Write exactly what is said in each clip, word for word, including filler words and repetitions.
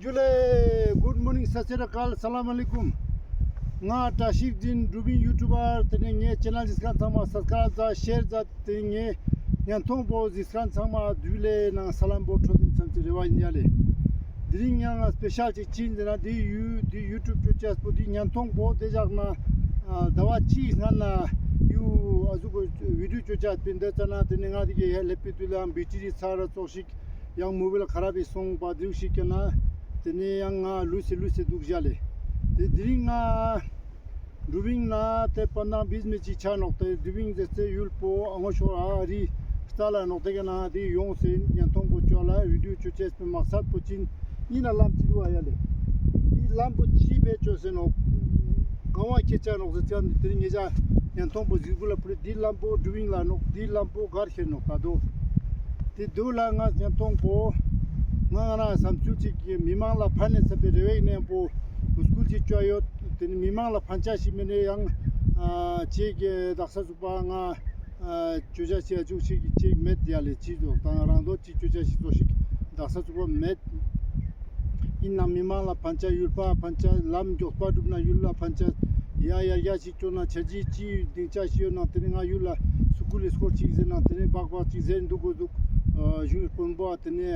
ཇུ་ལེ། Good morning, སད་སི་རི་ཨ་ཀལ། ས་ལམ་ཨ་ལེ་ཀུམ། ང་བཀྲ་ཤིས་འཛིན་དྲུ་བིན་ཡུ་ཊུབ་པར། ཏེ་ནེ་ངའི་ཆེ་ནལ་གཟིགས་མཁན་ཚང་མ་སབ་སི་ཀ་རབ་ཛད། ཤེར་ཛད། ཏེ་ནེ་ངའི་ཉན་ཐོང་པོ་གཟིགས་མཁན་ཚང་མ་ཇུ་ལེ་ནང་ས་ལམ་བོ་འཕྲོད་དེ་ཚང་ཅེས་རེ་བ་ཡིན་ཡ་ལེ། དེ་རིང་ཡང་ང་སྤེ་ཤལ་ཅིག་ཅི་ཡིན་ཟེར་ན་དེ་ཡུ་དེ་ཡུ་ཊུབ་ཅོ་ཅེས་པོ་དེ་ཉན་ཐོང་པོ་དེ་བཞག་ན་ཟླ་བ་གཅིག་སྔ་ན་ཡུ་ཨ་ཟུག་གི་བི་ཌིའོ་ཅོ་ཅེས་པིན། དེ་ཙ་ན་ཏེ་ནེ་ང་དེ་གི་ཧེ་ལེབ་པི་དུས་ལ་ཡང་བེ་ཊི་རི་ཚར་ར་ཙོགས་ཤིག་ཡང་མོ་བེལ་ཁ་རབ་བི་སོང་པ་དེ་ཟུག་ཤིག་ཀྱ་ན་ཏེ་ནེ་ཡང་ང་ལུས་སེ་ལུས་སེ་འདུག་བཞག་ལེ། དེ་དེ་རིང་ང་དྲུ་བིན་ན་དེ་པ་ན་བིས་མེ་ཅིག་ཆ་ནོག། དེ་དྲུ་བིན་ཟེར་ཚེ་ཡུལ་པོ་ཨ་ངོ་ཤོར་ཨ་རི་སྟ་ལ་ནོག། དེ་ག་ན་དེ་ཡོང་སེ་ཉན་ཐོང་པོ་ཅོ་ལ་བི་ཌིའོ་ཅོ་ཅེས་པོ་མག་སད་པོ་ཅི་ཡིན་ན་ལམ་ཅི་འདུག་ཨ་ཡ་ལེ། དེ་ལམ་པོ་ཅི་བེད་ཅོ་སེ་ནོག། གང་བ་ཁྱེད་ཅག་ནོག་ཟེར་ཅང་དེ་རིང་ངེད་ཅག་ཉན་ཐོང་པོ་གཟིགས་པོ་ལ་ཕུལ། དེ་ལམ་པོ་དྲུ་བིན་ལ་ནོག། དེ་ལམ་པོ་གར་ཁྱེར་ནོག་ད་དོ། དེ་དུས་ལ་ང་ཉན་ཐོང་པོ་ང་ང་རང་བསམ་ཚུལ་ཅིག་གི་མི་མང་ལ་ཕན་ནེ་ཚ་པའི་རེ་བའི་ནན་པོ་སྐུལ་ཅིག་ཅོ་ཡོད། དེ་ནི་མི་མང་ལ་ཕན་ཆ་ཞིག་མེད་ནེ་ཡང་ཨ་ཅིག་གི་དག་ས་ཚུགས་པ་ང་ཨ་ཅོ་ཅེས་ཅིག་ཨ་ཅུག་ཅིག་ཅིག་མེད་ཡ་ལེ། ཅིག་དོ་དང་རང་དོ་ཅིག་ཅོ་ཅེས་ཅིག་ཙོགས་ཤིག་དག་ས་ཚུགས་པ་མེད། ཡིན་ནའང་མི་མང་ལ་ཕན་ཆ་ཡུལ་པ་ཕན་ཆ་ལམ་མགྱོགས་པ་སྒྲུབ་ན་ཡུལ་ལ་ཕན་ཆ་ཡ་ཡར་རྒྱས་ཅིག་ཅོ་ན་ཆ་ཅི་ཅི་སྡིངས་ཆ་ཞིག་ཡོད་ན་དེ་ནི་ང་ཡུལ་ལ་སུ་ཀུལ་ལི་སྐོར་ཅིག་ཟེར་ན་དེ་ནི་སྦག་སྦག་ཅིག་ཟེར་འདུག་གོ་འདུག་ཨ་གཞུང་དཔོན་པོ་དེ་ནི་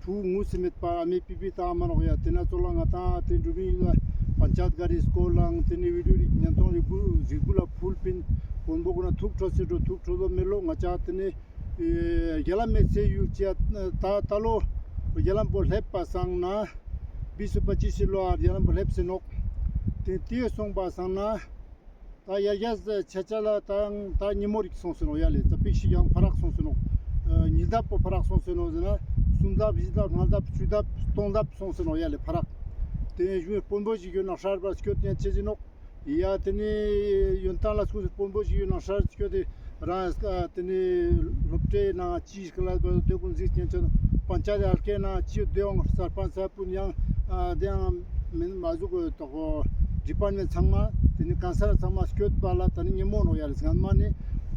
ཕྲུ་གུ་ངུས་སེ་མེད་པ་ཨ་མའི་པི་པི་བཏང་མ་ནོག་ཡ། དེ་ན་ཙོགས་ལ་ང་དང་དེ་འགྲུལ་པིན་ཡུལ་ལ་པན་ཅད་ག་རི་སྐོར་ལའང་དེ་ནི་བི་ཌིའོ་རིག་ཉན་ཐོང་རིག་པོ་རིག་པོ་ལ་ཕུལ་པིན། དཔོན་པོ་ཀུན་ན་ཐུགས་ཁྲོ་སེ་འགྲོ་ཐུགས་ཁྲོ་ལོ་མེ་ལོ་ང་ཅག་དེ་ནི་ཨེ་རྒྱ་ལམ་མེད་སའི་ཡུལ་ཅིག་ད་ད་ལོ་རྒྱ་ལམ་པོ་སླེབས་པ་སང་ན་བི་སུ་པ་ཅི་སི་ལོ་ཨ་རྒྱ་ལམ་པོ་སླེབས་སེ་ནོག། དེ་དེ་སོང་པ་སང་ན། ད་ཡར་རྒྱས་ཆ་ཆ་ལ་ད་ད་ཉི་མོ་རིག་སོང་སེ་ནོག་ཡ་ལེ། ཙ་པིག་ཞིག་ཡང་ཕ་རག་སོང་སེ་ནོག། ཨ་ཉིས་ལྡབ་པོ་ཕ་རག་སོང་སེ་ནོག་ཟེར་ན་སུམ་ལྡབ་བཞི་ལྡབ་ལྔ་ལྡབ་བཅུ་ལྡབ་སྟོང་ལྡབ་སོང་སེ་ནོག་ཡ་ལེ་ཕ་རག། དེ་ནས་གཞུང་དཔོན་པོ་ཞིག་ཡོད་ན་ཧྲར་པ་སྐྱོད་ཉན་ཆེ་ཟིན་ནོག་ཡ། དེ་ནས་ཡོན་ཏན་ལ་སྐུ་དཔོན་པོ་ཞིག་ཡོད་ན་ཧྲར་སྐྱོད་དེ་རང་ཨ་དེ་ནས་སློབ་གྲྭའི་ནང་ཅི་ཀ་ལ་བ་དེ་ཀུན་གཟིགས་ཉན་ཆེ་ནོག། པན་ཅད་ཧལ་ཁའི་ནང་ཅི་དེ་ཡང་སར་པན་ས་པུན་ཡང་ཨ་དེ་ཡང་མིན་མ་ཟུག་གི་ཏོག་ཌི་པཱར་མེན་ཊ་ཚང་མ་དེ་ནི་གང་སར་ཚང་མ་སྐྱོད་པ་ལ་ད་ནི་ཉེ་མོ་ནོག་ཡ་ལེ། སྔན་མ་ནི་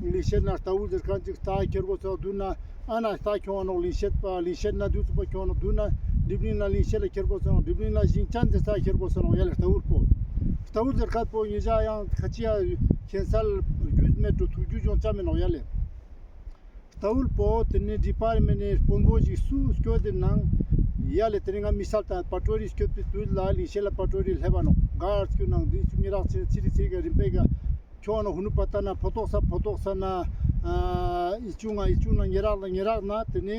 ལིང་ཤེད་ན་རྟ་འུར་ཟེར་མཁན་ཅིག་རྟ་ཁྱེར་གོ་ཚོགས་དུ་ན་ཨ་ན་རྟ་ཁྱོང་ནོག་ལིང་ཤེད་པ་ལིང་ཤེད་ན་དུ་ཚུགས་པ་ཁྱོང་ནོག་དུ་ན་འགྲིབ་ལིང་ན་ལིང་ཤེད་ལ་ཁྱེར་གོ་ཚོགས་ནོག་འགྲིབ་ལིང་ན་ཞིང་ཅན་ཟེར་ས་ཁྱེར་གོ་ཚོགས་ནོག་ཡ་ལེ། རྟ་འུར་པོ་རྟ་འུར་ཟེར་མཁན་པོ་ཉེ་ཞ་ཡང་ཁ་ཅི་ཡ་ཁྱེན་སལ་རྒྱུས་མེད་འགྲོ་ཐུག་རྒྱུ་ཅོང་ཅ་མེད་ནོག་ཡ་ལེ། རྟ་འུར་པོ་དེ་ནི་ཌི་པཱར་མེན་ཊི་ནི་དཔོན་པོ་ཞིག་སུ་སྐྱོད་དེ་ནང་ཡ་ལེ། དེ་ནི་ང་མི་སལ་དང་པ་ཊོ་རི་སྐྱོད་པའི་དུས་ལ་ལིང་ཤེད་ལ་པ་ཊོ་རི་སླེབས་པ་ནོག། ག་སྐྱོད་ནང་དེ་ཆུ་ཉེ་རག་ཚེ་ཚེ་རི་ཚེ་ག་རིམ་པས་ག་ཁྱོང་ནོག། ཧུ་ནུ་པ་ཏ་ན་ཕོ་ཏོག་ས་ཕོ་ཏོག་ས་ན་ཨ་ཨི་ཆུ་ང་ཨི་ཆུ་ན་ཉེ་རག་ན་ཉེ་རག་ན་དེ་ནི་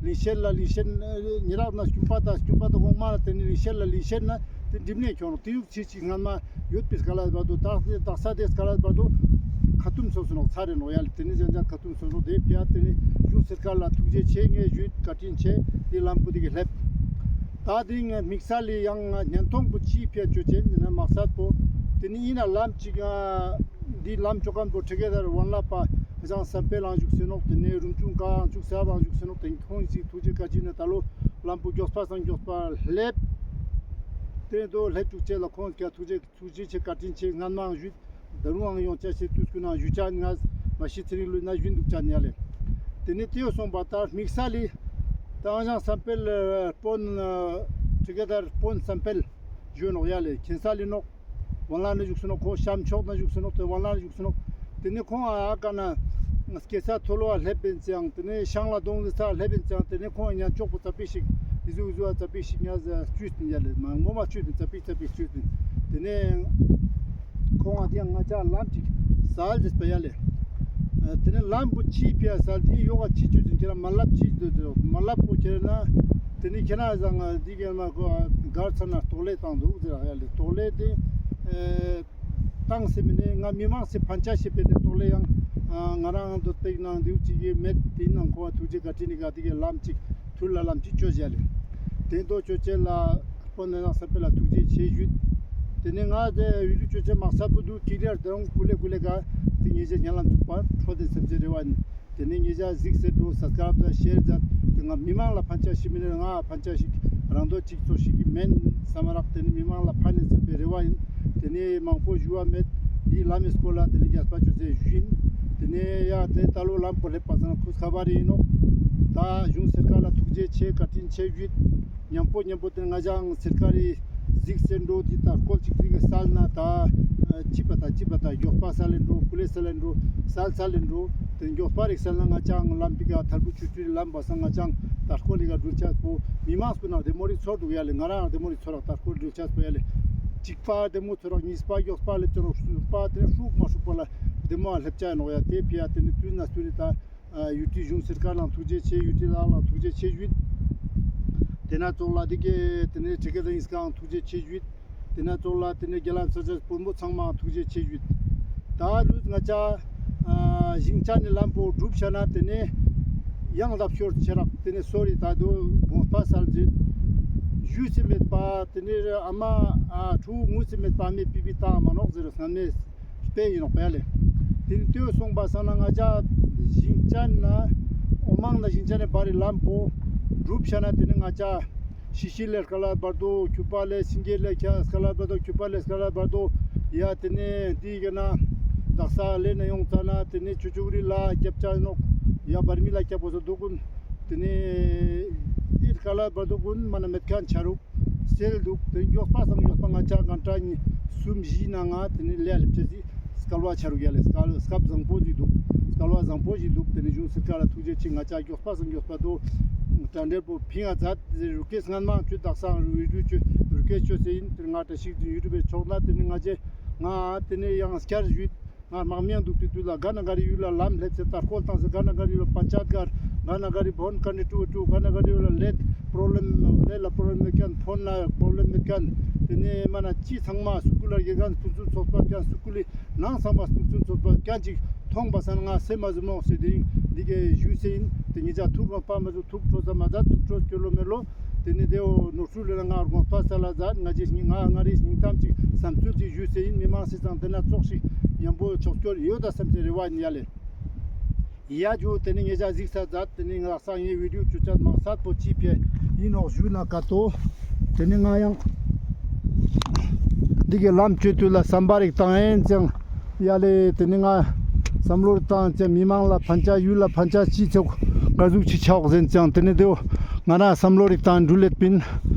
ལིང་ཤེད་ལ་ལིང་ཤེད་ཉེ་རག་ན་སྐྱུམ་པ་དང་སྐྱུམ་པ་དང་གོང་མ་ལ་དེ་ནི་ལིང་ཤེད་ལ་ལིང་ཤེད་ན་དེ་འགྲིབ་ནས་ཁྱོང་ནོག། དེ་ཡུག་ཚིག་ཅིག་སྔན་མ་ཡོད་པའི་སྐལ་བ་དུ་དག་ས་དག་ས་དེ་སྐལ་བ་དུ་ཁ་ཐུམ་སོང་སོང་ནོག། ཚར་རེ་ནོག་ཡ་ལེ། དེ་ནི་ཅང་ཅང་ཁ་ཐུམ་སོང་སོང་དེ་ཕྱི་ཡ་དེ་ནི་གཞུང་སར་ཀར་ལ་ཐུགས་རྗེ་ཆེ་ངས་ཞུས་བཀའ་དྲིན་ཆེ། དེ་ལམ་པོ་དེ་གི་སླེབས། ད་དེ་ངས་དམིགས་བསལ་ལི་ཡང་ཉན་ཐོང་པོ་ཅི་ཕི་ཡ་ཅོ་ཅན་དེ་ནི་མག་སད་པོ་དེ་ནི་ཡིན་ན་ལམ་ཅིག་ཡང་འདི་ལམ་ཅོ་མཁན་པོ་ཁྲི་ཀེ་དར་ཝན་ལ་པ་ཧ་ཅང་བསམ་འཕེལ་ལང་བཞུགས་སེ་ནོག། དེ་ནས་རུམ་ཆུང་ཀ་ཨང་བཅུག་ས་བ་ལང་བཞུགས་སེ་ནོག། དེ་ཁོང་ཞིག་ཐུགས་རྗེ་བཀའ་དྲིན་ནས་ད་ལོ་ལམ་པོ་མགྱོགས་པ་སང་མགྱོགས་པ་སླེབས། དེ་དོ་སླེབས་བཅུག་ཅེས་ལ་ཁོང་ཀྱ་ཐུགས་རྗེ་ཐུགས་རྗེ་ཆེ་བཀའ་དྲིན་ཆེ། སྔན་མའང་ཞུས་ད་རུང་ཨང་ཡོང་ཅེས་ཆེ་དུས་ཀུན་ནང་ཞུ་ཅ་ནི་ང་མ་ཤི་ཚེ་རིང་ལུས་ན་ཞུ་འདུག་ཅ་ནི་ཡ་ལེ། དེ་ནས་དེ་སོང་པ་ད་དམིགས་བསལ་ལི་ད་ཨང་ཞང་བསམ་འཕེལ་དཔོན་ཁྲི་ཀེ་དར་དཔོན་བསམ་འཕེལ་ཞུ་ནོག་ཡ་ལེ། ཁྱེན་ས་ལི་ནོག། ཝན་ལ་ནི་བཞུགས་སེ་ནོག། ཁོ་ཤམ་མཆོག་ན་བཞུགས་སེ་ནོག། དེ་ཝན་ལ་ནི་བཞུགས་སེ་ནོག། དེ་ནི་ཁོང་ཨ་ཀ་ན་སྐྱེ་ས་མཐོ་ལོ་བ་སླེབས་པིན་ཙང་དེ་ནི་ཤང་ལ་གདོང་ལི་ས་སླེབས་པིན་ཙང་དེ་ནི་ཁོང་ཉན་ཅོག་པོ་ཙ་པིག་ཞིག་ཨི་ཟུག་ཨི་ཟུག་ཙ་པིག་ཞིག་ཉ་ཟ་བཅུས་པིན་ཡ་ལེ། མ་ངོ་མ་བཅུས་པིན་ཙ་པིག་ཙ་པིག་བཅུས་པིན། དེ་ནི་ཁོང་ཨ་དེ་ང་ཅག་ལམ་ཅིག་སལ་ཟེར་པ་ཡ་ལེ། དེ་ནི་ལམ་པོ་ཅི་ཕི་ཡ་སལ་དེ་ཡོ་ག་ཅི་ཅོ་ཅིན་ཁྱེད་རང་མ་ལབ་ཅི་ཅོ་ཅིན་མ་ལབ་པོ་ཁྱེད་ན་དེ་ནི་ཁྱེད་རང་ཟ་ང་འདི་ག་མ་གོ་གར་ཚ་ན་ཏོག་ལེ་བཏང་འདུག་ཟེར་ཡ་ལེ། ཏོག་ལེ་དེ་བཏང་སེ་མི་ནི་ང་མི་མང་སེ་ཕན་ཆ་ཤེས་པའི་ནི་ཏོག་ལེ་ཡང་ང་རང་འདོད་པའི་ནང་འདིའུ་ཅིག་གི་མེད། དེ་ནང་ཁོ་བ་ཐུགས་རྗེ་བཀའ་དྲིན་ནི་ག་དེ་གའི་ལམ་ཅིག་ཐུར་ལ་ལམ་ཅིག་ཅོ་བྱ་ལེ། དེ་འདོ་ཅོ་ཅེ་ལ་དཔོན་ནི་ནང་ས་པེ་ལ་ཐུགས་རྗེ་ཆེ་ཞུས། དེ་ནི་ང་དེ་ཡུལ་ཅོ་ཅེ་མག་སད་པོ་འདུག་ཀི་ལེར་དང་ཀུ་ལེ་ཀུ་ལེ་ག་དེ་ངེད་ཅག་ཉན་ལ་འདུག་པ་འཕྲོ་དེ་སེམས་ཅན་རེ་བ་ནི། དེ་ནས་ངེད་ཅག་གཟིགས་སེ་འགྲོ་སབ་སི་ཀ་རབ་དང་ཤེར་མཛད། དེ་ང་མི་མང་ལ་ཕན་ཆ་ཞིག་མིན་ན་ང་ཕན་ཆ་ཞིག་རང་དོན་གཅིག་ཚོ་ཞིག་གི་མེན་བསམ་རག། དེ་ནི་མི་མང་ལ་ཕན་ནི་བསམ་པའི་རེ་བ་ཡིན། དེ་ནི་མང་པོ་ཞུ་བ་མེད། འདི་ལམ་མི་སྐོར་ལ་དེ་ནི་རྒྱས་པ་ཅོ་ཟེར་ཞུ་ཡིན། དེ་ནི་ཡ་དེ་ད་ལོ་ལམ་པོ་སླེབས་པ་སང་ཁུ་ཁ་བ་རི་ཡིན་ནོག། ད་གཞུང་སར་ཀར་ལ་ཐུགས་རྗེ་ཆེ་བཀའ་དྲིན་ཆེ་ཞུ་ཡིན། ཉམ་པོ་ཉམ་པོ་ཏེ་ང་ཅའང་སེར་ཀ་རི་གཟིགས་སེ་འགྲོ་ཏེ་ད་སྐོར་ཅིག་ཏེ་གི་སལ་ན་ད་ཅི་པ་ད་ཅི་པ་ད་མགྱོགས་པ་སལ་ལེ་འགྲོ་ཀུ་ལེ་སལ་ལེ་འགྲོ་སལ་སལ་ལེ་འགྲོ། ཏེ་མགྱོགས་པ་རིག་སལ་ན་ང་ཅའང་ལམ་པི་ཀ་ཐལ་པོ་ཆུ་ཆུ་རི་ལམ་པ་སང་ང་ཅའང་ད་སྐོར་ལི་ཀ་འགྲུལ་ཆས་པོ་མི་མང་སྐུ་ན་བདེ་མོ་རིག་ཚོར་འདུག་ཡ་ལེ། ང་རང་བདེ་མོ་རིག་ཚོར་རག་ད་སྐོར་འགྲུལ་ཆས་པོ་ཡ་ལེ། གཅིག་པ་བདེ་མོ་ཚོར་རག་གཉིས་པ་མགྱོགས་པ་སླེབས་ཅ་ནོག་གསུམ་པ་ཏེ་ཧྲུག་མ་ཧྲུག་པ་ལ་བདེ་མོ་སླེབས་ཅ་ནོག་ཡ། ཏེ་ཕི་ཡ་ཏེ་ནི་དུས་ན་སུ་རི་ད་ཨ་ཡུ་ཊི་གཞུང་སེར་ཀ་ལའང་ཐུགས་རྗེ་ཆེ། ཡུ་ཊི་ལགས་ལའང་ཐུགས་རྗེ་ཆེ་ཞུས། ཏེ་ན་ཙོགས་ལ་ཏེ་གི་ཏེ་ནེ་ཁྲི་ཀེ་ཏ་ཨིན་སྐའང་ཐུགས་རྗེ་ཆེ་ཞུས། ཏེ་ན་ཙོགས་ལ་ཏེ་ནེ་རྒྱ་ལམ་ས་ཆ་དཔོན་པོ་ཚང་མའང་ཐུགས་རྗེ་ཆེ་ཞུས། ད་རུས་ང་ཅ་ཨ་ཞིང་ཆ་ནི་ལམ་པོ་གྲུབ་ཤ་ན་ཏེ་ནེ་ཡང་ལབ་ཤོར་ཆེ་རག་ཏེ་ནེ་སོ་རི་ད་དུ་དགོངས་པ་སལ་ཟེར་ཞུས་སེ་མེད་པ། ཏེ་ནེ་ཨ་མ་ཨ་ཕྲུ་གུ་ངུས་སེ་མེད་པ་མེད་པི་པི་ཏང་མ་ནོག་ཟེར་སྔ་མེ་སྤེ་ཡིན་ནོག་པ་ཡ་ལེ། ཏེ་ནེ་ཏེ་བོ་སོང་པ་སང་ན་ང་ཅ་ཞིང་ཆ་ན་འོ་མང་ན་ཞིང་ཆ་ནི་བར་རི་ལམ་པོ་གྲུབ་ཤ་ན་ཏེ་ནེ་ང་ཅ་ཤི་ཤི་ལེ་སྐ་ལ་བར་དོ་ཁྱུ་པ་ལེ་སིང་གེ་ལེ་ཁྱ་སྐ་ལ་བར་དོ་ཁྱུ་པ་ལེ་སྐ་ལ་བར་དོ་ཡ་ཏེ་ནེ་ཏེ་གི་ན་དག་ས་ལེ་ན་ཡོང་ཙ་ན་ཏེ་ནེ་ཆུ་ཆུ་རི་ལ་རྒྱབ་ཅ་ནོག་ཡ་བར་མི་ལ་རྒྱབ་པོ་ས་དོ་ཀུན་ཏེ་ནེ་ཏེ་སྐ་ལ་བར་དོ་ཀུན་མ་ན་མེད་ཁན་ཆ་རུག་སེལ་འདུག་ཏེ་མགྱོགས་པ་སང་མགྱོགས་པ་ང་ཅ་གན་ཊ་གཉིས་གསུམ་བཞི་ནང་ང་ཏེ་ནེ་ལེ་ལེབ་ཅེས་སི་སྐལ་བ་ཆ་རུག་ཡ་ལེ། སྐལ་སྐབས་བཟང་པོ་ཞིག་འདུག་སྐལ་བ་བཟང་པོ་ཞིག་འདུག་ཏེ་ནེ་གཞུང་སེར་ཀ་ལ་ཐུགས་རྗེ་ཆེ། ང་ཅ་མགྱོགས་པ་སང་མགྱོགས་པ་དོ་གྲ་འགྲེལ་པོ་ཕིང་ང་མཛད་རུ་ཀེ་སྔན་མ་ཆུ་དག་སང་རུ་བི་ཌིའོ་ཆུ་རུ་ཀེ་ཆོ་སེ་ཡིན། ཏེ་ང་ཏ་ཤིག་ཏེ་ཡུ་ཊུབ་པེ་ཆོག་ན་ཏེ་ནེ་ང་ཅེ་ང་ཏེ་ནེ་ཡང་སྐྱར་ཞུས། ང་མང་མིང་འདུག་པའི་དུས་ལ་ག་ན་ག་རི་ཡུལ་ལ་ལམ་སླེབས་སེ་ད་སྐོར་བཏང་སེ་ག་ན་ག་རི་ཡུལ་ལ་པན་ཅ་ཡད་གར་ག་ན་ག་རི་བོན་ཀ་ནི་ཀྲུ་ཀྲུ་ག་ན་ག་རི་ཡུལ་ལ་ལེད་པྲོབ་ལེམ་ལེད་ལ་པྲོབ་ལེམ་མེད་ཁན་ཕོན་ལ་པྲོབ་ལེམ་མེད་ཁན་ཏེ་ནེ་མ་ན་ཅི་ཚང་མ་སུ་ཀུ་ལ་དགེ་རྒན་ཕུན་སུམ་ཚོགས་པ་ཁན་སུ་ཀུ་ལི་ནང་ཚང་མ་ཕུན་སུམ་ཚོགས་པ་ཁན་ཅིག་མཐོང་པ་སང་ང་སེམས་མ་ཟུམ་མོ་སེ་ཏེ་འདི་གི་ཞུས་སེ་ཡིན། ཏེ་ངེད་ཅག་ཐུགས་རོགས་པ་མ་ཟུ་ཐུགས་ཁྲོ་ས་མ་ཟ་ཐུགས་ཁྲོ་སྐྱོ་ལོ་མེ་ལོ། ཏེ་ནེ་ཏེ་བོ་ནོར་འཁྲུལ་ལེ་ན་ང་དགོངས་པ་སལ་ལ་མཛད། ང་ཅི་ང་ང་རི་སྙིང་གཏམ་ཅིག་བསམ་ཚུལ་ཅིག་ཞུས་སེ་ཡིན། མི་མང་སེ་ཚང་ཏེ་ན་ཙོགས་ཤིག་ཡང་པོ་ཕྱོགས་སྐྱོར་ཡོད་ད་བསམ་སེ་རེ་བ་ཡིན་ཡ་ལེ། ཡ་ཇུ་ཏེ་ནེ་ངེད་ཅག་གཟིགས་ས་མཛད། ཏེ་ནེ་ང་སང་ངའི་བི་ཌིའོ་ཅོ་ཅད་མང་ས་པོ་ཅི་ཕེ་ཡིན་ནོག་ཞུ་ན་ཀ་ཏོ། ཏེ་ནེ་ང་ཡང་འདི་གི་ལམ་ཅོ་དུས་ལ་བསམ་པ་རིག་བཏང་ཡིན་ཙང་ཡ་ལེ། ཏེ་ནེ་ང་བསམ་བློ་རིག་བཏང་ཙང་མི་མང་ལ་ཕན་ཆ་ཡུལ་ལ་ཕན་ཆ་ཅི་ཆོག་ག་ཟུག་ཅི་ཆོག་ཟེར་ཙང་ཏེ་ནེ་ཏེ་བོ་ང་རང་བསམ་བློ་རིག་བཏང་འགྲུལ་ལེད་པིན།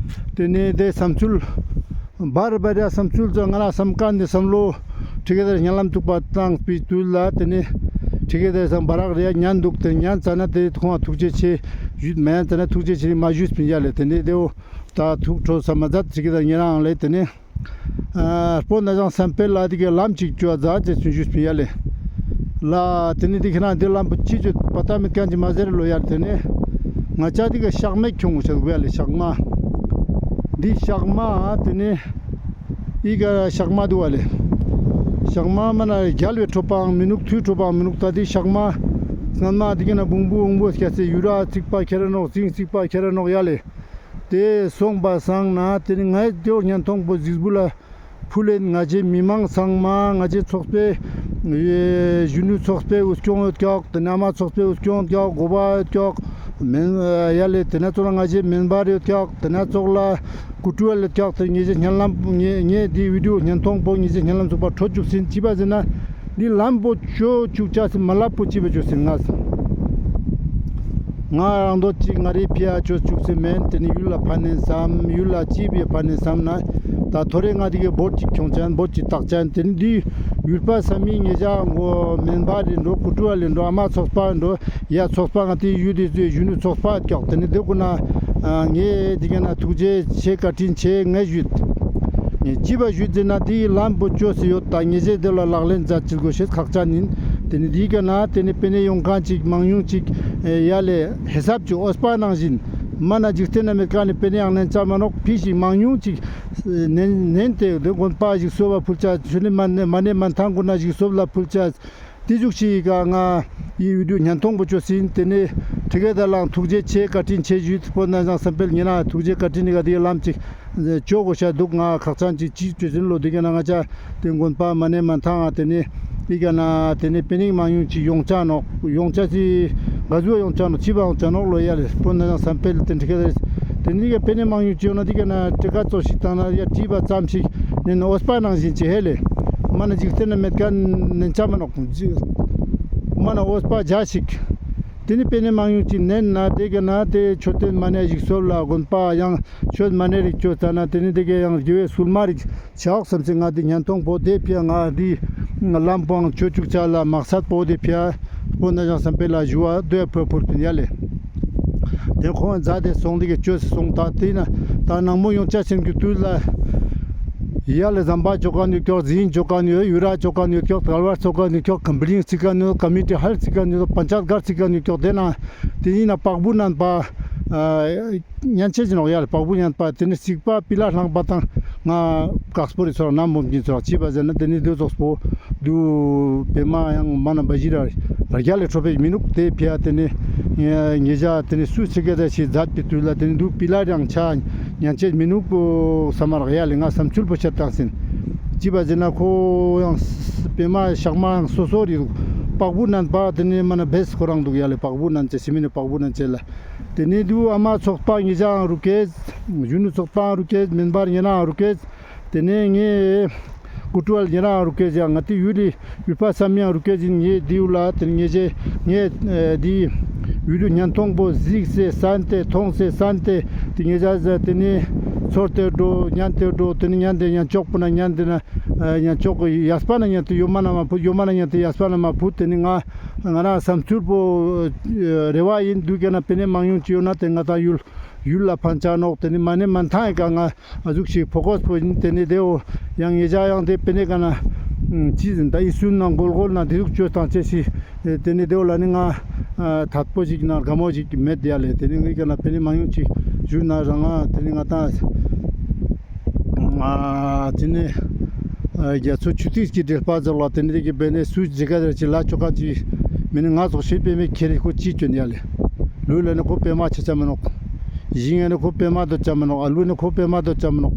ཏེ་ནེ་ཏེ་བསམ་ཚུལ་བར་བར་ཡ་བསམ་ཚུལ་ཙང་ང་རང་བསམ་ཀ་འདི་བསམ་བློ་ཁྲི་ཀེ་ཏར་སྙན་ལམ་ཐུག་པ་བཏང་པའི་དུས་ལ་ཏེ་ནེ་ཁྲི་ཀེ་ཏར་སང་བ་རག་རེ་ཡ་ཉན་འདུག་ཏེ་ཉན་ཙ་ན་ཏེ་ཁོང་ཐུགས་རྗེ་ཆེ་ཞུས་མ་ཉན་ཙ་ན་ཐུགས་རྗེ་ཆེ་མ་ཞུས་པིན་ཡ་ལེ། ཏེ་ནེ་ཏེ་བོ་ད་ཐུགས་ཁྲོ་ས་མ་མཛད་ཅིག་གི་ད་ཉེ་རང་ལེ། ཏེ་ནེ་ཨ་སྤོ་ན་ཅང་བསམ་འཕེལ་ལ་འདི་གི་ལམ་ཅིག་ཅོ་ཛ་ཅེས་ཞུས་པིན་ཡ་ལེ། ལ་ཏེ་ནེ་འདི་ཁྱེད་རང་འདི་ལམ་པོ་ཅི་ཅོ་པ་ཏ་མེད་ཁན་ཅིག་མ་ཟེར་ལོ་ཡ་ལེ། ཏེ་ནེ་ང་ཅག་འདི་གི་ཤག་མ་ཁྱོང་ངོ་ཤག་ཡ་ལེ་ཤག་མ། འདི་ཤག་མ་ཏེ་ནེ་འི་ག་ཤག་མ་འདུག་བ་ལེ། ཤག་མ་མ་ན་རྒྱལ་བའི་ཁྲོ་པའང་མི་ནུག་ཐུའི་ཁྲོ་པའང་མི་ནུག་ད་འདི་ཤག་མ་སྔན་མ་འདི་གི་ན་བུང་བུ་བུང་བུ་སྐྱ་སེ་ཡུ་ར་ཚིག་པ་ཁྱེར་ནོག་ཟིང་ཚིག་པ་ཁྱེར་ནོག་ཡ་ལེ། ཏེ་སོང་པ་སང་ན་ཏེ་ནེ་ངའི་ཏེ་བོ་ཉན་ཐོང་པོ་གཟིགས་བུ་ལ་ཕུལ་ལེན། ང་ཅེ་མི་མང་ཚང་མ་ང་ཅེ་ཚོགས་པའི་གཞོན་ནུ་ཚོགས་པའི་འུ་སྐྱོང་ཡོད་ཀྱག་ཏེ་ནེ་ཨ་མ་ཚོགས་པའི་འུ་སྐྱོང་ཡོད་ཀྱག་འགོ་པ་ཡོད་ཀྱག་མེན་ཡ་ལེ། ཏེ་ནེ་ཚོ་ལ་ང་ཅེ་མེན་པར་ཡོད་ཀྱག་ཏེ་ནེ་ཚོགས་ལ་ཀུ་ཀྲུ་ཡ་ལེ་ཀྱག་ཏེ་ངེད་ཅེ་སྙན་ལམ་ངེད་ངེད་འདི་བི་ཌིའོ་ཉན་ཐོང་པོ་ངེད་ཅེ་སྙན་ལམ་ཚོགས་པ་འཕྲོད་བཅུག་སིན་ཅི་པ་ཟེར་ན། འདི་ལམ་པོ་ཅོ་ཅུག་ཅ་སི་མ་ལབ་པོ་ཅི་བ་ཅོ་སི་ང་ང་རང་དོ་ཅིག་ང་རི་ཕི་ཡ་ཅོ་ཅུག་སི་མེན། ཏེ་ནེ་ཡུལ་ལ་ཕན་ནེ་སམ་ཡུལ་ལ་ཅི་བི་ཕན་ནེ་སམ་ན་ད་ཐོ་རེ་ང་འདི་གི་བོད་ཅིག་ཁྱོང་ཅན་བོད་ཅིག་བཏགས་ཅན་ཏེ་ནེ་འདི་ཡུལ་པ་སམ་མི་ངེད་ཅག་མགོ་མེན་པ་རེ་འགྲོ་ཀུ་ཀྲུ་བ་ལེ་འགྲོ་ཨ་མ་ཚོགས་པ་འགྲོ་ཡ་ཚོགས་པ་ང་ཏི་ཡུལ་དི་གཞོན་ནུ་ཚོགས་པ་ཀྱོག་ཏེ་ནེ་ཏེ་ཀུན་ན་ངེད་འདི་ག་ན་ཐུགས་རྗེ་ཆེ་བཀའ་དྲིན་ཆེ་ངས་ཞུས། ངས་ཅི་བ་ཞུས་ཟེར་ན་འདི་ལམ་པོ་ཅོས་སེ་ཡོད་ད་ངེད་ཅེ་ཏེ་ལ་ལག་ལེན་མཛད་ཅིག་དགོས་ཤེས་ཁག་ཅན་ཡིན། ཏེ་ནེ་འདི་ག་ན་ཏེ་ནེ་པེ་ནེ་ཡོང་ཁན་ཅིག་མང་ཉུང་ཅིག་ཡ་ལེ་ཧེ་སབ་ཅིག་འོས་པ་ནང་བཞིན་མ་ན་འཇིག་རྟེན་ན་མེད་ཀ་ནེ་པེ་ནེ་ཡང་ནན་ཆ་མ་ནོག་ཕི་ཞིག་མང་ཉུང་ཅིག་ནན་ནན་ཏེ་དགོན་པ་ཞིག་གསོ་བ་ཕུལ་ཆ་ཆུ་ནེ་མ་ནེ་མ་ནེ་མ་ཐང་ཀུན་ན་ཞིག་གསོ་བ་ལ་ཕུལ་ཆ། ཏེ་ཟུག་ཤིག་ག་ང་འི་བི་ཌིའོ་ཉན་ཐོང་པོ་ཅོས་སིན། ཏེ་ནེ་ཁྲི་ཀེ་ཏར་ལའང་ཐུགས་རྗེ་ཆེ་བཀའ་དྲིན་ཆེ་ཞུས། སྤོ་ན་ཅང་བསམ་འཕེལ་ཉེ་རང་ཐུགས་རྗེ་བཀའ་དྲིན་ནི་ག་ཏེ་ལམ་ཅིག་ཅོ་དགོས་ཤ་འདུག་ང་ཁག་ཅན་ཅིག་ཅིག་ཅོས་སིན་ལོ། འདི་ག་ན་ང་ཅ་ཏེ་དགོན་པ་མ་ནེ་མ་ཐང་ང་ཏེ་ནེ་འི་ག་ན་ཏེ་ནེ་པེ་ནེ་མང་ཉུང་ཅིག་ཡོང་ཆ་ནོག་ཡོང་ཆ་སི་ག་ཟུག་ཡོང་ཆ་ནོག་ཅི་བ་ཡོང་ཆ་ནོག་ལོ་ཡ་ལེ། སྤོ་ན་ཅང་བསམ་འཕེལ་ཏེ་ཁྲི་ཀེ་ཏར་ཏེ་ནེ་ག་པེ་ནེ་མང་ཉུང་ཅིག་ཡོང་ན་འདི་ག་ན་ཏེ་ཀ་ཙོ་ཞིག་བཏང་ན་ཡ་བྲིས་པ་ཙམ་ཞིག་ནེ་ན་འོས་པ་ནང་བཞིན་ཅིག་ཧེ་ལེ། མ་ན་འཇིག་རྟེན་ན་མེད་ཁན་ནན་ཆ་མ་ནོག་མ་ན་འོས་པ་བརྒྱ་ཞིག་ ཏེ་ནེ་པེ་ནེ་མང་ཉུང་ཅིག་ནན་ན་ཏེ་ག་ན་ཏེ་མཆོད་རྟེན་མ་ནེ་ཞིག་སོལ་ལ་དགོན་པ་ཡང་མཆོད་མ་ནེ་རིག་ཅོ་ཙ་ན་ཏེ་ནེ་ཏེ་ག་ཡང་དགེ་བའི་སྐུལ་མ་རིག་ཆ་འོག་སམ་སེ་ང་ཏེ་ཉན་ཐོང་པོ་ཏེ་ཕི་ཡ་ང་ཏེ་ལམ་པོའང་ཅོ་ཅུག་ཅ་ལ་མག་སད་པོ་ཏེ་ཕི་ཡ་པོ་ན་ཞང་སམ་པེ་ལ་ཞུ་བ་དོ་ཡ་ཕོ་ཕུལ་པིན་ཡ་ལེ། ཏེ་ཁོང་མཛད་དེ་སོང་ཏེ་ག་ཅོས་སོང་ད་ཏེ་ན་ད་ནང་མོ་ཡོང་ཆ་ཆེན་གྱི་དུས་ལ་ཡ་ལེ་ཟམ་པ་ཅོ་ཀ་ནུ་ཀྱོག་ཟིན་ཅོ་ཀ་ནུ་ཡུ་ར་ཅོ་ཀ་ནུ་ཀྱོག་དལ་བར་ཅོ་ཀ་ནུ་ཀྱོག་ཀམ་བི་ལིང་ཅི་ཀ་ནུ་ཀ་མི་ཊི་ཧལ་ཅི་ཀ་ནུ་པན་ཅ་གར་ཅི་ཀ་ནུ་ཀྱོག་ཏེ་ན་ཏེ་ཡིན་ན་པག་བུ་ནན་པ་ཉན་ཆེ་ཅི་ནོག་ཡ་ལེ། པག་བུ་ཉན་པ་ཏེ་ནེ་རྩིག་པ་པི་ལ་ལྷང་པ་དང་ང་ཀག་སྤོ་རི་ཚོར་ནམ་མོམ་གྱིན་ཚོར་ཅི་བ་ཟེར་ན་ཏེ་ནེ་དེ་ཙོགས་པོ་དུ་པེ་མ་ཡང་མ་ན་བ་ཞི་ར་ར་རྒྱ་ལེ་ཁྲོ་པེ་མི་ནུག་ཏེ་ཕི་ཡ་ཏེ་ནེ་ཉེ་ཞ་ཏེ་ནེ་སུ་ཚེ་གེ་ད་ཞི་མཛད་པའི་དུས་ལ་ཏེ་ནེ་དུ་པི་ལ་རང་ཆ་ཉན་ཆེ་མི་ནུག་པོ་ས་མ་རག་ཡ་ལེ། ང་བསམ་ཚུལ་པོ་ཤད་བཏང་སིན་ཅི་བ་ཟེར་ན་ཁོ་ཡང་པེ་མ་ཤག་མ་ཡང་སོ་སོ་རི་དུག་པག་བུ་ནན་པ་ཏེ་ནེ་མ་ན་བེས་ཁོ་རང་དུག་ཡ་ལེ། པག་བུ་ནན་ཆེ་སི་མི་ནེ་པག་བུ་ནན་ཆེ་ལ། ཏེ་ནེ་དུ་ཨ་མ་ཚོགས་པ་ཉེ་ཞའང་རུ་ཀེས། གཞོན་ནུ་ཚོགས་པའང་རུ་ཀེས། མེན་པར་ཉེ་རང་རུ་ཀེས། ཏེ་ནེ་ངའི་ཀུ་ཀྲུ་ཨལ་ཉེ་རང་རུ་ཀེས་ཡ་ང་ཏེ་ཡུལ་ལི་ཡུལ་པ་སམ་ཡང་རུ་ཀེས་ཡིན། ངའི་དེའུ་ལ་ཏེ་ནེ་ངེ་ཞེ་ངའི་ཨ་དེའི་ཡུལ་ལུ་ཉན་ཐོང་པོ་གཟིགས་སེ་སན་ཏེ་མཐོང་སེ་སན་ཏེ་ཏེ་ངེ་ཞ་ཟ་ཏེ་ནེ་ཚོར་ཏེ་འགྲོ་ཉན་ཏེ་འགྲོ་ཏེ་ནེ་ཉན་ཏེ་ཉན་ཅོག་པོ་ན་ཉན་ཏེ་ན་ཨ་ཉན་ཅོག་ཡས་པ་ན་ཉན་ཏེ་ཡོ་མ་ན་མ་ཕུད་ཡོ་མ་ན་ཉན་ཏེ་ཡས་པ་ན་མ་ཕུད་ཏེ་ནེ་ང་ང་རང་བསམ་ཚུལ་པོ་རེ་བ་ཡིན་དུག་ཀ་ན་པེ་ནེ་མང་ཉུང་ཅི་ཡོད་ན་ཏེ་ང་ཏང་ཡུལ་ཡུལ་ལ་ཕན་ཆ་ནོག་ཏེ་ནེ་མ་ནེ་མན་ཐང་ཡི་ཀ་ང་ཨ་ཟུག་ཞིག་ཕོ་ཀོས་པོ་ཡིན། ཏེ་ནེ་དེའོ་ཡང་ངེ་ཞ་ཡང་ཏེ་པེ་ནེ་ཀ་ན་ཅི་ཟིན་ད་ཨི་སུན་ན་གོལ་གོལ་ན་དེ་ཟུག་ཅོས་དང་ཅེས་ཤི་ཏེ་ནེ་དེའོ་ལ་ནི་ང་ཐད་པོ་ཞིག་ན་དགའ་མོ་ཞིག་མེད་ཡ་ལེ། ཏེ་ནེ་ངེ་ཀ་ན་པེ་ནེ་མང་ཉུང་ཅིག་ཞུ་ན་རང་ང་ཏེ་ནེ་ང་ཏང་ཨ་ཏེ་ནེ་ཨ་རྒྱ་མཚོ་ཆུ་ཐིགས་ཀྱི་འབྲེལ་པ་ཟེར་ལ་ཏེ་ནེ་དེ་གི་བེ་ནེ་སུ་ཇི་ག་དར་ཅི་ལ་ཅོ་ཀ་ཅི་མེ་ནེ་ང་ཚོགས་ཤེས་པེ་མེ་ཁྱེར་རི་ཁོ་ཅི་ཅོན་ཡ་ལེ། ལུས་ལ་ནི་ཁོ་པེ་མ་ཆ་ཆ་མ་ནོག་ཞིང་ཡ་ནི་ཁོ་པེ་མ་དོ་ཆ་མ་ནོག་ཨ་ལུ་ནི་ཁོ་པེ་མ་དོ་ཆ་མ་ནོག་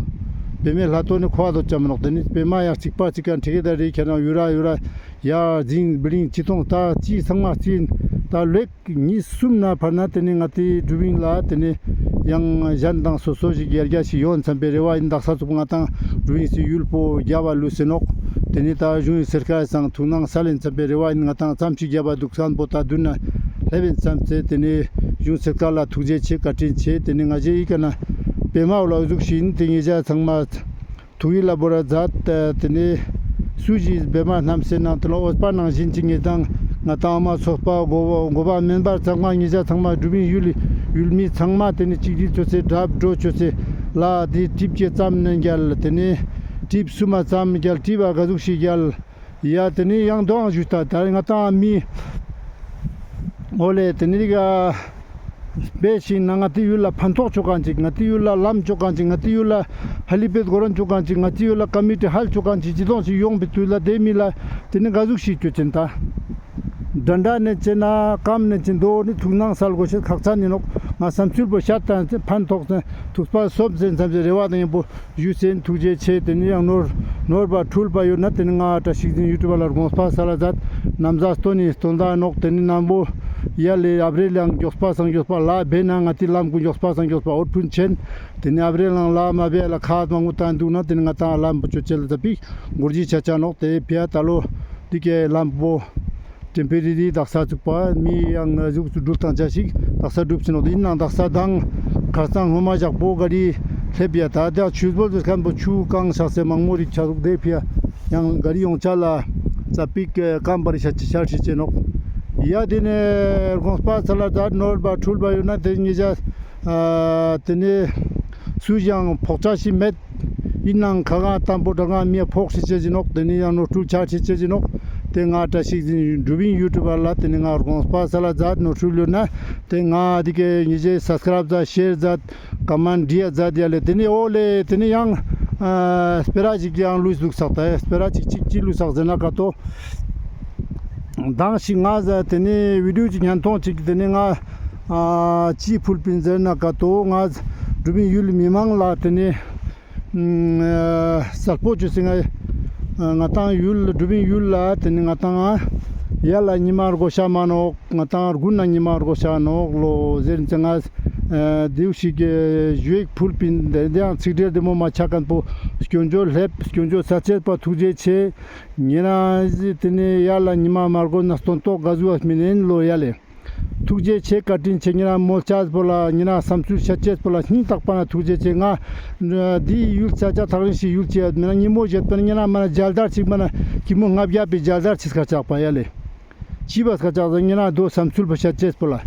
པེ་མེ་ལྷ་ཏོ་ནི་ཁོ་ཨ་དོ་ཆ་མ་ནོག་ཏེ་ནེ་པེ་མ་ཡ་གཅིག་པ་གཅིག་ཀ་འཁྲི་གི་དར་རི་ཁྱེར་རང་ཡུ་ར་ཡུ་ར་ཡ་ཟིང་བི་ལིང་ཅི་ཐོང་ད་ཅི་ཚང་མ་ཅི་ད་ལེགས། ཉིས་སུམ་ན་ཕར་ན་ཏེ་ནེ་ང་ཏི་དྲུ་བིན་ལ་ཏེ་ནེ་ཡང་ཞན་དང་སོ་སོ་ཞིག་ཡར་རྒྱས་ཤིག་ཡོང་ཚན་པའི་རེ་བ་ཡིན། དག་ས་ཚུགས་ང་ཏང་དྲུ་བིན་སི་ཡུལ་པོ་རྒྱབ་བ་ལུས་སེ་ནོག་ཏེ་ནེ་ད་གཞུང་ཡིན་སེར་ཁ་སང་ཐུགས་སྣང་སལ་ཡིན་ཚན་པའི་རེ་བ་ཡིན། ང་ཏང་ཙམ་ཞིག་རྒྱབ་བ་དུག་སན་པོ་ད་དུན་ན་ལེབ་ཡིན་ཙམ་ཚེ་ཏེ་ནེ་གཞུང་སེར་ཁ་ལ་ཐུགས་རྗེ་ཆེ་བཀའ་དྲིན་ཆེ། ཏེ་ནེ་ང་ཞེ་ཡི་ཀ་ན་པེ་མ་འོ་ལ་འུ་ཟུག་ཤིག་ཡིན། ཏེ་ངེ་ཞ་ཚང་མ་ཐུགས་ཡིད་ལ་བོར་ར་མཛད། ཏེ་ནེ་སུ་ཞིག་བེ་མ་རྣམ་སེ་ནང་དུ་ལ་འོས་པ་ནང་བཞིན་ཅིག་ངེ་དང་ང་ཏང་མ་ཚོགས་པ་འགོ་འགོ་པ་མེན་པར་ཚང་མ་ངེ་ཞ་ཚང་མ་དྲུ་བིན་ཡུལ་ཡུལ་མི་ཚང་མ་ཏེ་ནེ་གཅིག་སྒྲིལ་ཅོས་སེ་དྲབ་འགྲོ་ཅོས་སེ་ལ་ཏེ་ཀྲིབ་ཅེ་ཙམ་ནེ་རྒྱལ། ཏེ་ནེ་ཀྲིབ་སུ་མ་ཙམ་རྒྱལ། ཀྲིབ་བ་ག་ཟུག་ཤིག་རྒྱལ། ཡ་ཏེ་ནེ་ཡང་དོའང་ཞུས་ད་ད་ང་ཏང་མི་འོ་ལེ་ཏེ་ནེ་རིག་ཨ་སྤེ་ཤིང་ན་ང་ཏི་ཡུལ་ལ་ཕན་ཐོགས་ཅོ་ཁན་ཅིག་ང་ཏི་ཡུལ་ལ་ལམ་ཅོ་ཁན་ཅིག་ང་ཏི་ཡུལ་ལ་ཧ་ལི་པེད་གོ་རོན་ཅོ་ཁན་ཅིག་ང་ཏི་ཡུལ་ལ་ཀ་མི་ཊི་ཧལ་ཅོ་ཁན་ཅིག་ཅི་ཏོང་ཞིག་ཡོང་པའི་དུས་ལ་ཏེ་མི་ལ་ཏེ་ནེ་ག་ཟུག་ཤིག་ཅོ་ཅེན་ད་འདྲ་འདྲ་ནེ་ཅེ་ན་ཀམ་ནེ་ཅེ་ན་དོ་ནི་ཐུགས་སྣང་སལ་གོ་ཤེས་ཁག་ཅན་ཡིན་ནོག་ང་བསམ་ཚུལ་པོ་ཤད་དང་ཕན་ཐོགས་ཏེ་ཐུགས་པ་སོབ་ཟེར་ཚམ་ཟེར་རེ་བ་དང་ཡིན་པོ། ཞུ་སེན་ཐུགས་རྗེ་ཆེ། ཏེ་ནེ་ཡང་ནོར་ནོར་བ་འཁྲུལ་པ་ཡོད་ན་ཏེ་ནེ་ང་བཀྲ་ཤིས་འཛིན་ཡུ་ཊུབ་ལ་དགོངས་པ་སལ་ལ་མཛད། ནམ་ཟ་སྟོན་ནི་སྟོན་ད་ནོག་ཏེ་ནེ་ནམ་པོ་ཡ་ལེ་ཨབ་རེ་ལའང་མགྱོགས་པ་སང་མགྱོགས་པ་ལ་བེ་ན་ང་ཏི་ལམ་གུན་མགྱོགས་པ་སང་མགྱོགས་པ་འོ་ཕུན་ཆེན། ཏེ་ནེ་ཨབ་རེ་ལའང་ལ་མ་བེ་ལ་ཁ་མང་པོ་ཏང་དུག་ན་ཏེ་ནེ་ང་ཏང་ལམ་པོ་ཅོ་ཅེ་ལ་ད་པིག་གོར་ཇི་ཆ་ཆ་ནོག་ཏེ་ཕི་ཡ་ད་ལོ་འདི་ཀའི་ལམ་པོ། ཏེམ་པེ་རེ་རི་དག་ས་ཚུགས་པ་མི་ཡང་ཟུག་སུ་སྒྲུབ་དང་ཆ་ཞིག་དག་ས་སྒྲུབ་ཟིན་ནོག་ཡིན་ནང་དག་ས་དང་ཁ་སང་སྔོན་མ་ཞག་པོ་ག་རི་སླེབས་ཡ་ད་དེ་ཆུ་བོ་དུ་ཁན་པོ་ཆུ་གང་ཤག་སེ་མང་མོ་རིག་ཆ་རུག་དེ་ཕི་ཡ་ཡང་ག་རི་ཡོང་ཆ་ལ་ཙ་པིག་སྐམ་པ་རི་ཤ་ཆི་ཤར་ཤི་ཅེ་ནོག་ཡ་དེ་ནེ་དགོངས་པ་ཚ་ལ་ཛད་ནོར་བ་འཁྲུལ་བ་ཡོད་ན་དེ་ཉེ་ཞ་ཨ་དེ་ནེ་སུ་ཞིག་ཡང་ཕོག་ཆ་ཞིག་མེད། ཡིན་ནང་ཁ་གང་དམ་པོ་དྲང་ང་མི་ཡ་ཕོག་ཤི་ཅེ་ཞིག་ནོག་དེ་ནེ་ཡང་ནོར་འཁྲུལ་ཆ་ཤི་ཅེ་ཞིག་ནོག་དེ་ང་བཀྲ་ཤིས་འཛིན་དྲུ་བིན་ཡུ་ཊུབ་ལ་དེ་ནེ་ང་དགོངས་པ་ཚ་ལ་ཛད་ནོར་འཁྲུལ་ཡོད་ན་དེ་ང་དེ་ཀའི་ཉེ་ཞའི་སབ་སི་ཀ་རབ་ཛད་ཤེར་ཛད་ཀོ་མེན་ཊ་འདྲི་ཡ་ཛད་ཡ་ལེ། དེ་ནེ་འོ་ལེ་དེ་ནེ་ཡང་ཨ་སྤེ་ར་ཞིག་ཡང་ལུས་ལུགས་སག་ད་སྤེ་ར་ཅིག་ཅིག་ཅིག་ལུས་སག་ཟེར་ན་ཀ་ཏོ། དང་ཞིག་ང་ཟ་དེ་ནེ་བི་ཌིའོ་ཅིག་ཉན་ཐོང་ཅིག་དེ་ནེ་ང་ཨ་ཅི་ཕུལ་པིན་ཟེར་ན་ཀ་ཏོ་ང་དྲུ་བིན་ཡུལ་མི་མང་ལ་དེ་ནེ་ཨ་སལ་པོ་ཅོས་སེ་ང་ང་ཏང་ཡུལ་དྲུ་བིན་ཡུལ་ལ་དེ་ནེ་ང་ཏང་ཡ་ལ་ཉི་མ་རྒོ་ཤ་མ་ནོག་ང་ཏང་དགུན་ན་ཉི་མ་རྒོ་ཤ་ནོག་ལོ་ཟེར་ཙེ་ང་ཨ་དེའུ་ཞིག་གི་ཞུ་ཡིག་ཕུལ་པིན་དེ་དེའང་ཚིག་འགྲེལ་བདེ་མོ་མ་ཆ་ཁན་པོ་སྐྱོན་བརྗོད་ལེབ་སྐྱོན་བརྗོད་ས་ཆེད་པ་ཐུགས་རྗེ་ཆེ། ཉེ་རང་ཞིག་དེ་ནེ་ཡ་ལ་ཉི་མ་མ་རྒོ་ན་སྟོན་ཐོག་ག་ཟུག་ཨ་མི་ནེན་ལོ་ཡ་ལེ། ཐུགས་རྗེ་ཆེ། བཀའ་དྲིན་ཆེ། ཉེ་རང་མོལ་ཆས་པོ་ལ། ཉེ་རང་བསམ་ཚུལ་ཤད་ཅེས་པོ་ལ། སྙིང་ཐག་པ་ནེ་ཐུགས་རྗེ་ཆེ། ང་འདི་ཡུལ་ཆ་ཆ་ཐག་རིང་ཞིག་ཡུལ་ཅེས་མེད་ན་ཉི་མོ་བཞེད་པ་ན་ཉེ་རང་མ་ན་མཇལ་དར་ཅིག་མ་ན་ཀི་མོ་ལྔ་བརྒྱ་པའི་མཇལ་དར་ཅིག་སྐར་ཆག་པ་ཡ་ལེ། ཅི་བ་སྐར་ཆག་ཟེར་ཉེ་རང་དོ་བསམ་ཚུལ་པོ་ཤད་ཅེས་པོ་ལ།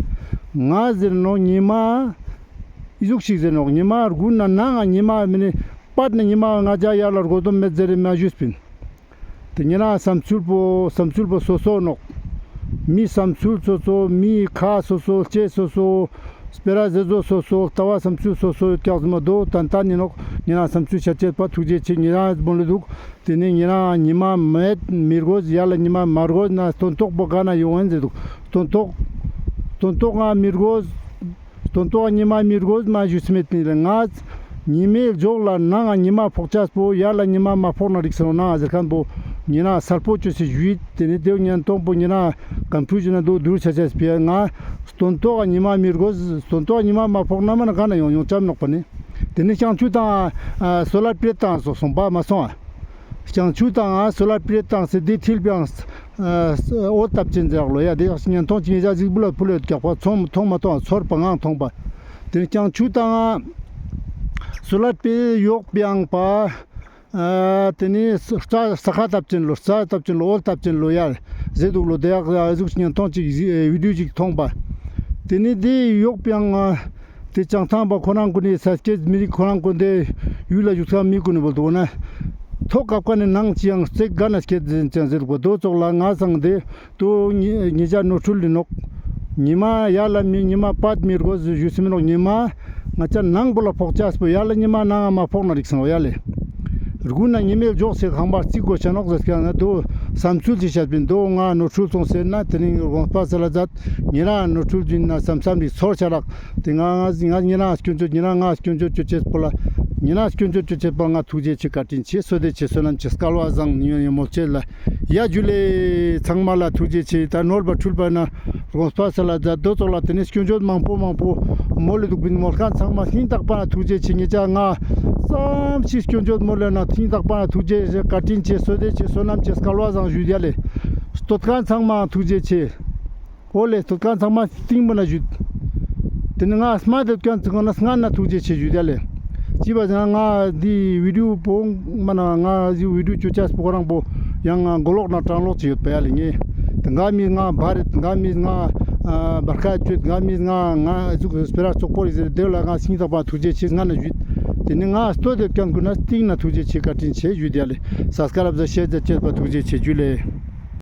ང་ཟེར་ནོག་ཉི་མ་ཨི་ཟུག་ཞིག་ཟེར་ནོག་ཉི་མ་རྒུན་ན་ནང་ང་ཉི་མ་མེད་ནི་པད་ན་ཉི་མ་ང་ཅག་ཡར་ལ་རྒོལ་དོམ་མེད་ཟེར་རེ་མ་ཞུས་པིན། ཏེ་ཉེ་རང་བསམ་ཚུལ་པོ་བསམ་ཚུལ་པོ་སོ་སོ་ནོག་མི་བསམ་ཚུལ་སོ་སོ། མིའི་ཁ་སོ་སོ། ལྕེ་སོ་སོ། སྤེ་ར་ཟེར་ཟོ་སོ་སོ། ལྟ་བ་བསམ་ཚུལ་སོ་སོ་ཡོད་ཀྱག་ཟེར་མ་དོ་ཏན་ཏན་ནི་ནོག་ཉེ་རང་བསམ་ཚུལ་ཤད་ཅེས་པ་ཐུགས་རྗེ་ཆེ། ཉེ་རང་མོལ་ལེ་དུག་ཏེ་ནེ་ཉེ་རང་ཉི་མ་མེད་མི་རྒོས། ཡར་ལ་ཉི་མ་མ་རྒོས་ན་སྟོན་ཐོག་པོ་ག་ན་ཡོང་ངན་ཟེར་དུག་སྟོན་ཐོག་སྟོན་ཐོག་ང་མི་རྒོས། སྟོན་ཐོག་ཉི་མ་མི་རྒོས་མ་ཞུས་མེད་པིན་རེ། ང་ཉི་མའི་ལྗོགས་ལ་ནང་ང་ཉི་མ་ཕོག་ཅེས་པོ་ཡར་ལ་ཉི་མ་མ་ཕོག་ན་རིགས་སོང་ན་ཟེར་ཁན་པོ་ཉེ་རང་གསལ་པོ་ཅོས་སེ་ཞུས། ཏེ་ནེ་དེའུ་ཉན་ཐོང་པོ་ཉེ་རང་ཀམ་ཕུ་ཇི་ན་དོ་དུར་ཆ་ཅེས་པི་ང་སྟོན་ཐོག་ཉི་མ་མི་རྒོས། སྟོན་ཐོག་ཉི་མ་མ་ཕོག་ན་མ་ན་ག་ན་ཡོང་ཡོང་ཅམ་ནོག་པ་ནི། ཏེ་ནེ་ཤང་ཆུ་དང་ཨ་སོ་ལར་པི་ལེཊ་དང་སོ་སོང་པ་མ་སོང་ཨ། ཤང་ཆུ་དང་ཨ་སོ་ལར་པི་ལེཊ་དང་སེ་དེ་ཐིལ་པའང་ཨ་འོ་ཏབ་ཅན་ཟེར་ལོ་ཡ། དེ་ཡག་ཉན་ཐོང་ཅིག་ཡ་ཟིག་བུ་ལ་ཕུ་ལ་ཡོད་ཀྱག་པ་ཚོང་མཐོང་མ་ཐོང་ཚོར་པ་ངང་མཐོང་པ། ཏེ་ནེ་ཤང་ཆུ་དང་ཨ་སོ་ལར་པི་ལེཊ་ཡོག་པའང་པ། ཨ་ཏེ་ནེ་རྩྭ་ས་ཁ་ཏབ་ཅན་ལོ། རྩྭ་ཏབ་ཅན་ལོ། འོལ་ཏབ་ཅན་ལོ་ཡ་ཟེར་དུག་ལོ། དེ་ཡག་ཟུག་ཉན་ཐོང་ཅིག་ཨེ་བི་ཌིའོ་ཅིག་མཐོང་པ། ཏེ་ནེ་དེ་ཡོག་པའང་ཨ་དེ་བྱང་ཐང་པ་ཁོ་རང་གུན་ནི་ས་སྐྱེས་མི་རིགས་ཁོ་རང་གུན་དེ་ཡུལ་ལ་བཞུགས་ས་མི་གུན་ནི་བོལ་དུག་ན། ཐོག་ཀབ་ཀ་ནེ་ནང་ཅི་ཡང་རྩེག་ག་ན་སྐྱེས་ཟེར་ཅང་ཟེར་དུག་པ་དོ་ཙོགས་ལ་ང་སང་དེ། དོ་ཉེ་ཉེ་ཆ་ནོར་འཁྲུལ་ལི་ནོག་ཉི་མ་ཡར་ལ་མི་ཉི་མ་པད་མི་རྒོས་ཞུས་སེ་མི་ནོག་ཉི་མ་ང་ཅག་ནང་པོ་ལ་ཕོག་ཅེས་པོ་ཡར་ལ་ཉི་མ་ནང་ང་མ་ཕོག་ན་རིགས་སོང་ཡ་ལེ། རྒུན་ན་ཉི་མའི་ལྗོགས་སེ་ཁང་པ་རྩིག་གོ་ཆ་ནོག་ཟེར་ཀྱང་ན་དོ་བསམ་ཚུལ་ཅིག་ཤད་པིན། དོ་ང་ནོར་འཁྲུལ་སོང་ཟེར་ན་ཏེ་ནེ་དགོངས་པ་སལ་ལ་མཛད། ཉེ་རང་ནོར་འཁྲུལ་ཅིག་ན་བསམ་བསམ་རིག་ཚོར་ཆ་རག་ཏེ་ང་ང་ང་ཉེ་རང་སྐྱོན་བརྗོད་ཉེ་རང་ང་སྐྱོན་བརྗོད་ཅོ་ཅེས་པོ་ལ་ཉེ་རང་སྐྱོན་བརྗོད་ཅོ་ཅེས་པོ་ལ་ང་ཐུགས་རྗེ་ཆེ་བཀའ་དྲིན་ཆེ་བསོད་བདེ་ཆེ་བསོད་ནམས་ཆེ་སྐལ་བ་བཟང་ཉོན་ཡོད་མོལ་ཆེ་ལ། ཡ་ཇུ་ལེ། ཚང་མ་ལ་ཐུགས་རྗེ་ཆེ། ད་ནོར་བ་འཁྲུལ་བ་ན་དགོངས་པ་སལ་ལ་མཛད། དོ་ཙོགས་ལ་ཏེ་ནེ་སྐྱོན་བརྗོད་མང་པོ་མང་པོ་མོལ་ལེ་དུག་པིན། མོལ་ཁན་ཚང་མ་སྙིང་ཐག་པ་ན་ཐུགས་རྗེ་ཆེ། ཉེ་ཆ་ང་ཙམ་ཞིག་སྐྱོན་བརྗོད་མོལ་ལེ་ན་སྙིང་ཐག་པ་ན་ཐུགས་རྗེ་ཆེ་བཀའ་དྲིན་ཆེ་བསོད་བདེ་ཆེ་བསོད་ནམས་ཆེ་སྐལ་བ་བཟང་ཞུ་ཡ་ལེ། སྟོད་ཁན་ཚང་མ་ཐུགས་རྗེ་ཆེ། འོ་ལེ་སྟོད་ཁན་ཚང་མ་སྟིང་པོ་ན་ཞུ། ཏེ་ནེ་ང་སྨད་དེ་ཀྱང་ཚིག་ན་སྔན་ན་ཐུགས་རྗེ་ཆེ་ཞུ་ཡ་ལེ། ཅི་བ་ཟེར་ན་ང་འདི་བི་ཌིའོ་པོ་མ་ན་ང་འདི་བི་ཌིའོ་ཅོ་ཅེས་པོ་ཁོ་རང་པོ་ཡང་ང་མགོ་ལོག་ན་གྲང་ལོག་ཅིག་ཡོད་པ་ཡ་ལེ་ངེ། ཏེ་ང་མི་ང་བ་རེད། ང་མི་ང་ཨ་བར་ཁ་ཅོད། ང་མི་ང་ང་ཟུག་སྤེ་ར་ཙོག་པོ་རེད་ཟེར་དེ་ལ་ང་སྙིང་ཐག་པ་ཐུགས་རྗེ་ཆེ་སྔན་ན་ཞུ། ཏེ་ནེ་ང་སྟོད་དེ་ཀྱང་ཀུན་ན་སྟིང་ན་ཐུགས་རྗེ་ཆེ་བཀའ་དྲིན་ཆེ་ཞུ་ཡ་ལེ། ས་སྐལ་བཟང་ཤེས་བྱ་ཅེས་པ་ཐུགས་རྗེ་ཆེ་ཇུ་ལེ།